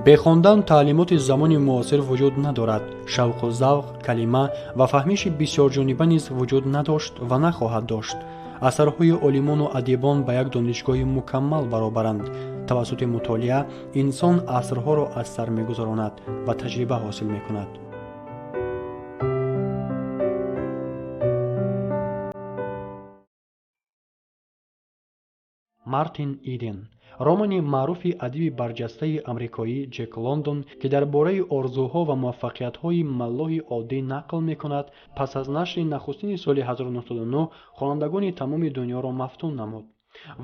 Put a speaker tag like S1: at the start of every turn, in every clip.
S1: Бе хондан таълимоти замони муосир вуҷуд надорад. Шавқу завқ, калима ва фаҳмиши бисёрҷониба низ вуҷуд надошт ва нахоҳад дошт. Асарҳои олимону адибон ба як донишгоҳи мукаммал баробаранд. Тавассути мутолиа инсон асрҳоро аз сар мегузаронад ва таҷриба ҳосил мекунад. Мартин Иден, романи маъруфи адиби барҷастаи амрикоӣ Ҷек Лондон, ки дар бораи орзуҳо ва муваффақиятҳои маллоҳи оддӣ нақл мекунад, пас аз нашри нахустини соли 1909 хонандагони тамоми дунёро мафтун намуд.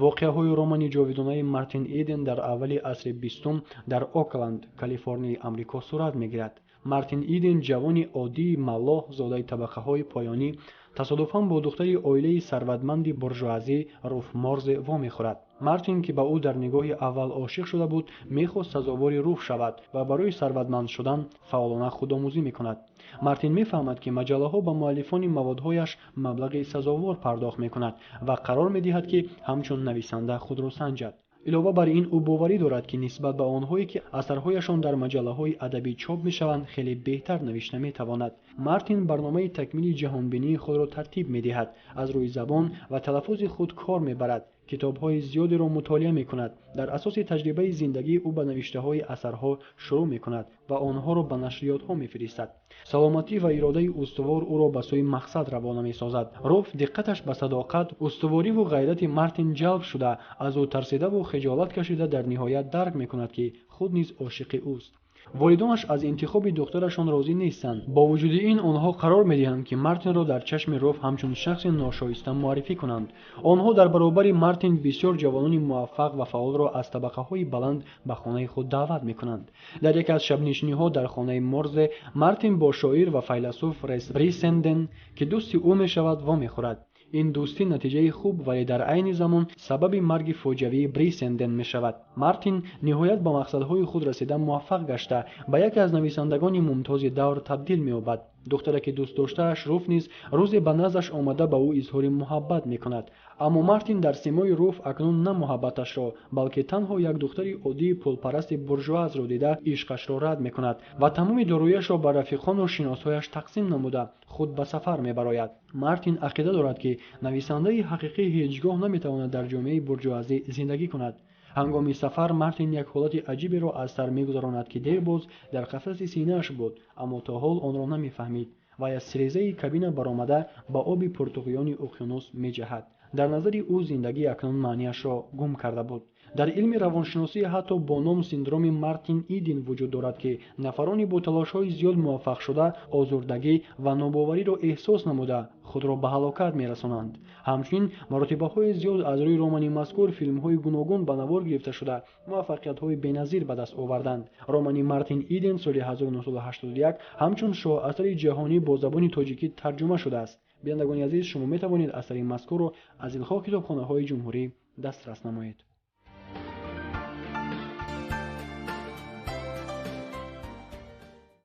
S1: Воқеаҳои романи ҷовидонаи Мартин Иден дар аввали асри бистум дар Окланд, Калифорнияи Амрико сурат мегирад. Мартин Иден, ҷавони оддии маллоҳ, зодаи табақаҳои поёнӣ, тасодуфан бо духтари оилаи сарватманди буржуазӣ Руф Морзе вомехӯрад. Мартин, ки ба ӯ дар нигоҳи аввал ошиқ шуда буд, мехост сазовори Руф шавад ва барои сарватманд шудан фаъолона худомӯзӣ мекунад. Мартин мефаҳмад, ки маҷаллаҳо ба муаллифони маводҳояш маблағи сазовор пардохт мекунад ва қарор медиҳад, ки ҳамчун нависанда худро санҷад. Илова бар ин, ӯ боварӣ дорад, ки нисбат ба онҳое, ки асарҳояшон дар маҷаллаҳои адабӣ чоп мешаванд, хеле беҳтар навишта метавонад. Мартин барномаи такмили ҷаҳонбинии худро тартиб медиҳад, аз рӯи забон ва талаффузи худ кор мебарад, китобҳои зиёдеро мутолиа мекунад. Дар асоси таҷрибаи зиндагӣ ӯ ба навиштаҳои асарҳо шурӯъ мекунад ва онҳоро ба нашриётҳо мефиристад. Саломатӣ ва иродаи устувор ӯро ба сӯи мақсад равона месозад. Руф диққаташ ба садоқат, устувориву ғайрати Мартин ҷалб шуда, аз ӯ тарсидаву хиҷолат кашида, дар ниҳоят дарк мекунад, ки худ низ ошиқи ӯст. Волидонаш аз интихоби духтарашон розӣ нестанд. Бо вуҷуди ин, онҳо қарор медиҳанд, ки Мартинро дар чашми Руф ҳамчун шахси ношоиста муаррифӣ кунанд. Онҳо дар баробари Мартин бисёр ҷавонони муваффақ ва фаъолро аз табақаҳои баланд ба хонаи худ даъват мекунанд. Дар яке аз шабнишиниҳо дар хонаи Морзе Мартин бо шоир ва файласуф Рес Брисенден, ки дӯсти ӯ мешавад, вомехӯрад. Ин дӯстӣ натиҷаи хуб, вале дар айни замон сабаби марги фоҷиавии Брисенден мешавад. Мартин ниҳоят ба мақсадҳои худ расида муваффақ гашта, ба яке аз нависандагони мумтози давр табдил меёбад. Духтаре, ки дӯст доштааш Руф низ рӯзе ба наздаш омада ба ӯ изҳори муҳаббат мекунад. Аммо Мартин дар симои Руф акнун на муҳаббаташро, балки танҳо як духтари оддии пулпарасти буржуазро дида, ишқашро рад мекунад ва тамоми дорояшро ба рафиқону шиносҳояш тақсим намуда, худ ба сафар мебарояд. Мартин ақида дорад, ки нависандаи ҳақиқӣ ҳеҷ гоҳ наметавонад дар ҷомеаи буржуазӣ зиндагӣ кунад. Ҳангоми сафар Мартин як ҳолати аҷиберо аз сар мегузаронад, ки дербоз дар қафаси синааш буд, аммо то ҳол онро намефаҳмид. Вай аз тирезаи кабина баромада ба оби пуртуғёни уқёнус меҷаҳад. Дар назари ӯ зиндагӣ акнун маънияшро гум карда буд. Дар илми равоншиносӣ ҳатто бо ном синдроми Мартин Иден вуҷуд дорад, ки нафарони бо талошҳои зиёд муваффақ шуда, озурдагӣ ва нобовариро эҳсос намуда, худро ба ҳалокат мерасонанд. Ҳамчунин маротибаҳои зиёд аз рӯи романи мазкур филмҳои гуногун ба навор гирифта шуда, муваффақиятҳои беназир ба даст оварданд. Романи Мартин Иден соли 1981 ҳамчун шоҳасари ҷаҳонӣ бо забони тоҷикӣ тарҷума шудааст. Бинандагони азиз, шумо метавонед асари мазкурро аз дилхоҳ китобхонаҳои ҷумҳурӣ дастрас намоед.